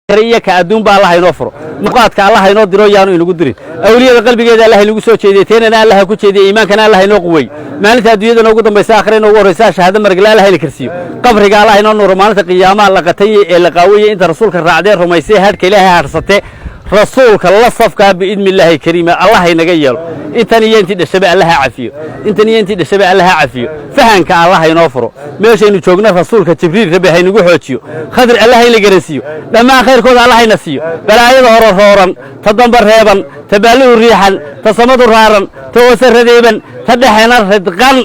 Iyo ka adduunba Allah inoo furo, muqaadka Allah inoo diro, yaanu inagu dirin. Awliyada qalbigeeda Allah inagu soo jeediyey, teenana Allah ku jeediyey, iimaankana Allah inoo quwey. Maalinta adduunyada noogu dambaysa, aakhira inoogu horraysa, shahaado maragla Allah ina karsiiyo. Qabriga Allah inoo nuuro. Maalinta qiyaamaha la qatayey ee la qaawayey, inta rasuulka raacdee, rumaysay, hadhka Ilaahay hadhsatee, rasuulka la safkaa, biidni Illaahi kariima, Allah inaga yeelo. Intan iyo intii dhashaba Allah ha cafiyo. Intan iyo intii dhashaba Allah ha cafiyo. Fahanka Allah inoo furo. Meeshaynu joogno rasuulka Jibriil Rabbi haynagu xoojiyo, Khadir Allah hayna garansiiyo. Dhammaan khayrkooda Allah hayna siiyo. Balaayada hore rooran, ta damba reeban, ta baalluhu riixan, ta samadu raaran, ta hoose radeeban, ta dhexena ridqan,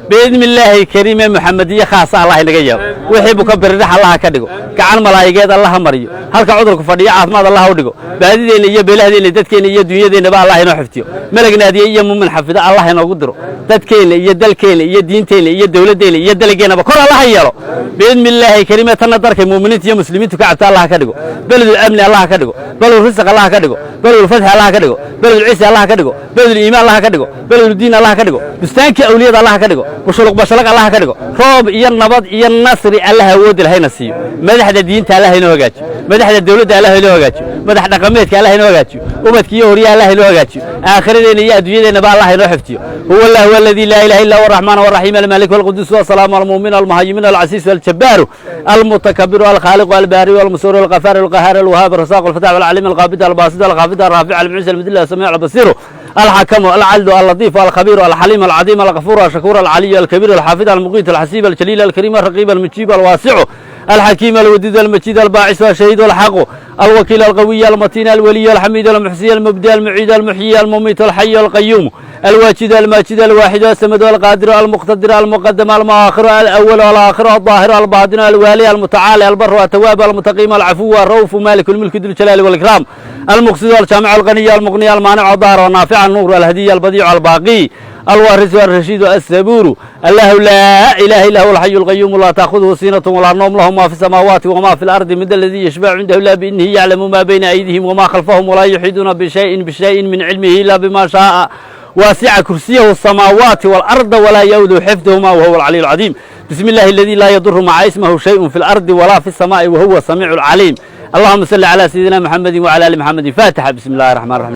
biidni Illaahi kariime, Muxamediye khaasa Allah inaga yeelo. Wixii buka biridhax Allaha ka dhigo, gacan malaa'igeed Allaha mariyo. Halka cudurku fadhiyo caafimaad Allah u dhigo. Baadideenna iyo beelahdeenna, dadkeenna iyo dunyadeennaba Allah inoo xiftiyo. Melag naadiye iyo muumin xafido Allah inoogu diro. Dadkeenna iyo dalkeenna iyo diinteenna iyo dowladdeenna iyo dalageennaba kor Allaha yeelo, biidni Illaahi kariime. Tanna darkay muuminiinta iyo muslimiintu ka cabto Allah ka dhigo. Beledul amni Allah ka dhigo, beledul risq Allah ka dhigo, beledul fatxi Allah ka dhigo, beledul cisi Allah ka dhigo, beledul iimaan Allah ka dhigo, beledul diin Allah ka dhigo, bustaankii awliyada Allah ka dhigo, bushuluq bashalaq Allah ka dhigo. Roob iyo nabad iyo nasri Allah awoodi lahayna siiyo. Madaxda diinta Allah inoo hagaajiyo, madaxda dowladda Allah inoo hagaajiyo, madax dhaqameedka Allah inoo hagaajiyo, ubadka iyo horyaha Allah inoo hagaajiyo. Aakhiradeenna iyo adduunyadeennaba Allah inoo xiftiyo. هو الله الذي لا إله إلا هو، الرحمن والرحيم، المالك والقدوس والسلام المؤمن المهيمن العزيز الجبار المتكبر الخالق الباري والمصور الغفار القهار الوهاب الرزاق الفتاح العليم القابض الباسط الخافض الرافع المعز المذل السميع البصير الحكم العدل اللطيف الخبير الحليم العظيم الغفور الشكور العلي الكبير الحافظ المقيت الحسيب الجليل الكريم الرقيب المجيب الواسع الحكيم الوديد المجيد الباعث الشهيد الحق الوكيل القوي المتين الولي الحميد المحسي المبدي المعيد المحيي المميت الحي القيوم الواجد الماجد الواحد الصمد القادر المقتدر المقدم المؤخر الأول والآخر الظاهر الباطن الوالي المتعالي البر التواب المتقيم العفو الرؤوف مالك الملك ذو الجلال والإكرام المقصد الجامع الغني المغني المانع الضار والنافع النور الهدي البديع الباقي الوارث الرشيد الصبور. الله لا إله إلا هو الحي القيوم، لا تأخذه سنة ولا نوم، له ما في السماوات وما في الأرض، من ذا الذي يشفع عنده إلا بإذنه، يعلم ما بين أيديهم وما خلفهم، ولا يحيطون بشيء من علمه إلا بما شاء، وسع كرسيه السماوات والأرض ولا يؤوده حفظهما وهو العلي العظيم. بسم الله الذي لا يضر مع اسمه شيء في الأرض ولا في السماء وهو السميع العليم. اللهم صل على سيدنا محمد وعلى آل محمد. فاتحة. بسم الله الرحمن الرحيم.